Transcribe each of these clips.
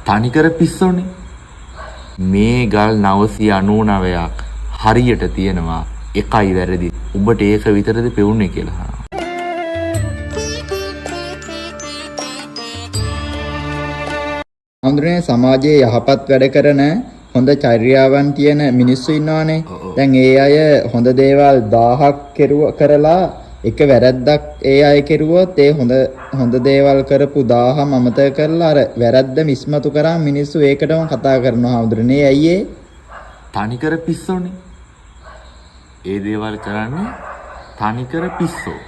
තනිකර පිස්සෝනේ. මේ ගල් 999ක් හරියට තියෙනවා, එකයි වැරදි. උඹට ඒක විතරද පෙවුනේ කියලා අහනවා. හඳුනේ සමාජයේ යහපත් වැඩ කරන හොඳ චර්යාවන් තියෙන මිනිස්සු ඉන්නවානේ. දැන් ඒ අය හොඳ දේවල් 1000ක් කරලා එක වැරැද්දක් ඒ අය කෙරුවොත් ඒ හොඳ හොඳ දේවල් කරපු 1000ම අමතක කරලා අර වැරැද්දම ඉස්මතු කරා මිනිස්සු ඒකටම කතා කරනවා හඳුනනේ. ඇයි ඒ? තනිකර පිස්සෝනේ. ඒ දේවල් කරන්නේ තනිකර පිස්සෝ.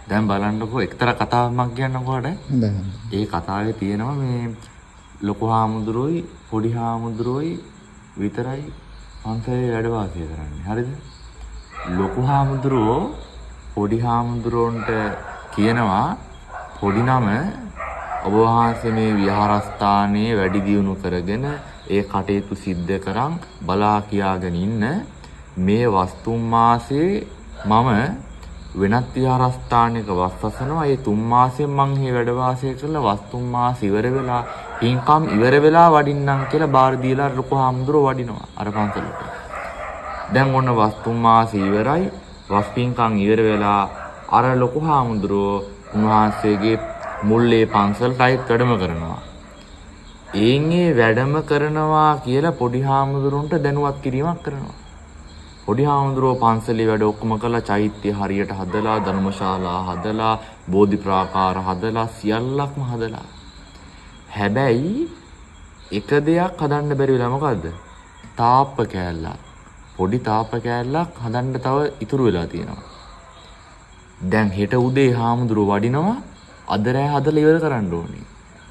දැන් බලන්නකෝ එක්තරා කතාවක් මං කියන්නකෝ ඔයාලට. හොඳයි. ඒ කතාවේ තියෙනවා මේ ලොකු හාමුදුරුවෝයි පොඩි හාමුදුරුවෝයි විතරයි පන්සලේ වැඩ වාසය කරන්නේ. හරිද? ලොකු හාමුදුරුවෝ පොඩි හාමුදුරුවන්ට කියනවා පොඩි නම ඔබ වහන්සේ මේ විහාරස්ථානයේ වැඩි දියුණු කරගෙන ඒ කටයුතු සිද්ධ කරන් බලා කියාගෙන ඉන්න මේ වස් තුන් මාසේ මම වෙනත් විහාරස්ථානයක වස් අසනවා. ඒ තුන් මාසෙන් මං හේ වැඩ වාසය කරලා වස් තුන් මාස ඉවර වෙලා පින්කම් ඉවර වෙලා වඩින්නම් කියලා බාර දීලා ලොකු හාමුදුරුවෝ වඩිනවා අර පන්සලට. දැන් ඔන්න වස් තුන් මාස ඉවරයි. වස් පින්කම් ඉවර වෙලා අර ලොකු හාමුදුරුවෝ උන්වහන්සේගේ මුල්ලේ පන්සලට අයත් වැඩම කරනවා. ඒන් ඒ වැඩම කරනවා කියලා පොඩි හාමුදුරුවන්ට දැනුවත් කිරීමක් කරනවා. පොඩි හාමුදුරුවෝ පන්සලේ වැඩ ඔක්කොම කරලා චෛත්‍ය හරියට හදලා, ධර්මශාලා හදලා, බෝධි ප්‍රාකාර හදලා, සියල්ලක්ම හදලා. හැබැයි එක දෙයක් හදන්න බැරි වෙලා මොකද්ද? තාප්ප කෑල්ලක්. පොඩි තාප්ප කෑල්ලක් හදන්න තව ඉතුරු වෙලා තියෙනවා. දැන් හෙට උදේ හාමුදුරුවෝ වඩිනවා, අද රෑ හදලා ඉවර කරන්න ඕනේ.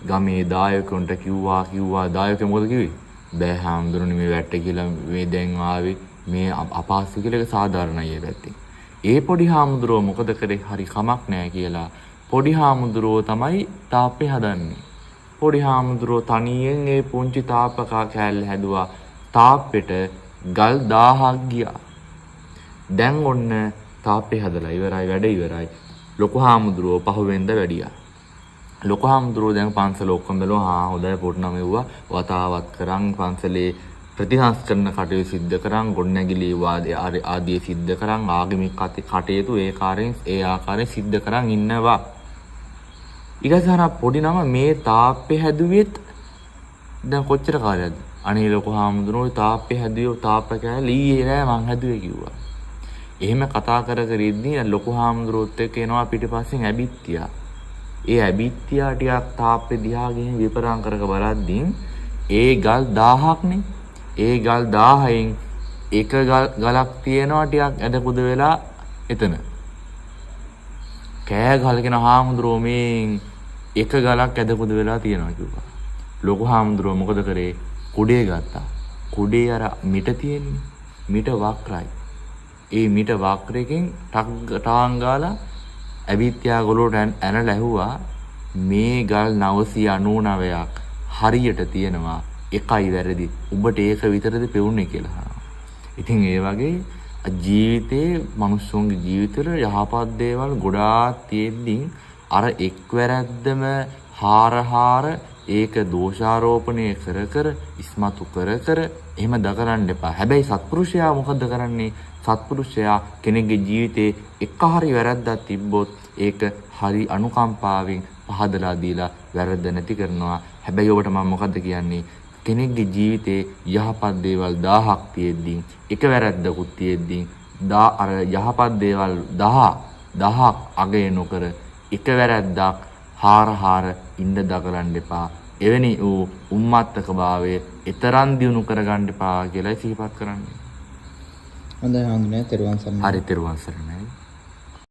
ගමේ දායකයන්ට කිව්වා දායකයෝ මොකද කිව්වේ? බෑ හාමුදුරනේ මේ වැට්ට කියලා මේ දැන් ආවේ මේ අපහසු කියලා ඒක සාධාරණයි ඒ පැත්තෙන්. ඒ පොඩි හාමුදුරුවෝ මොකද කරේ? හරි කමක් නෑ කියලා පොඩි හාමුදුරුවෝ තමයි තාප්පේ හදන්නේ. පොඩි හාමුදුරුවෝ තනියෙන් ඒ පුංචි තාප්ප කෑල්ල හැදුවා. තාප්පෙට ගල් 1000ක් ගියා. දැන් ඔන්න තාප්පේ හදලා ඉවරයි, වැඩ ඉවරයි. ලොකු හාමුදුරුවෝ පහුවෙන්ද වැඩියා. ලොකු හාමුදුරුවෝ දැන් පන්සල ඔක්කොම බැලුවා. හා හොඳයි පොඩ්නම් එව්වා වතාවත් කරන් පන්සලේ ප්‍රතිසංස්කරණ කටයුතු සිද්ධ කරන් ගොඩනැගිලි ආදී සිද්ධ කරන් ආගමික කටයුතු ඒ ආකාරයෙන් සිද්ධ කරන් ඉන්නවා. ඊගසහර පොඩි නම මේ තාප්පේ හැදුවෙත් දැන් කොච්චර කාලයක්ද? අනේ ලොකු හාමුදුරුවෝ තාප්පේ හැදුවේ තාප්ප කෑල්ල ඊයේ නෑ මං හැදුවේ කිව්වා. එහෙම කතා කර කර ඉද්දී ලොකු හාමුදුරුවොත් එක්ක එනවා පිටිපස්සෙන් ඇබිත්තියා. ඒ ඇබිත්තියා ටිකක් තාප්පේ දිහා ගිහින් විපරම් කර කර බලද්දී ඒ ගල් 1000ක් නේ. ඒ ගල් 1000න් එක ගලක් තියෙනවා ටිකක් ඇද කුද වෙලා එතන. කෑ ගහලා හාමුදුරුවෝ මේ එක ගලක් ඇද කුද වෙලා තියෙනවා කිව්වා. ලොකු හාමුදුරුවෝ මොකද කරේ? කුඩේ ගත්තා. කුඩේ අර මිට තියෙන්නේ. මිට වක්‍රයි. ඒ මිට වක්‍රයෙන් ටක් ටාං ගාලා ඇවිත්‍යා ගොලුවට ඇනලා ඇහුවා මේ ගල් 999ක් හරියට තියෙනවා, එකයි වැරදි. උඹට ඒක විතරද පෙවුනේ කියලා අහනවා. ඉතින් ඒ වගේ ජීවිතේ මනුස්සුන්ගේ ජීවිතවල යහපත් දේවල් ගොඩාක් තියෙද්දී අර එක් වැරැද්දම හාර හාර ඒක දෝෂාරෝපණය කර කර ඉස්මතු කර කර එහෙම දකරන්න එපා. හැබැයි සත්පුරුෂයා මොකද්ද කරන්නේ? සත්පුරුෂයා කෙනෙක්ගේ ජීවිතේ එක හරි වැරැද්දක් තිබ්බොත් ඒක හරි අනුකම්පාවෙන් පහදලා දීලා වැරද්ද නැති කරනවා. හැබැයි ඔබට මම මොකද්ද කියන්නේ? කෙනෙක්ගේ ජීවිතේ යහපත් දේවල් 1000ක් තියෙද්දී එක වැරැද්දකුත් තියෙද්දී අර යහපත් දේවල් 1000ක් අගය නොකර එක වැරැද්දක් හාර හාර ඉන්න දකලන්න එපා. එවැනි වූ උම්මත්තක භාවය එතරම් දියුණු කරගන්න එපා කියලායි සිහිපත් කරන්නේ. හොඳයි හඳුනේ, තෙරුවන් සරණයි. හරි, තෙරුවන් සරණයි.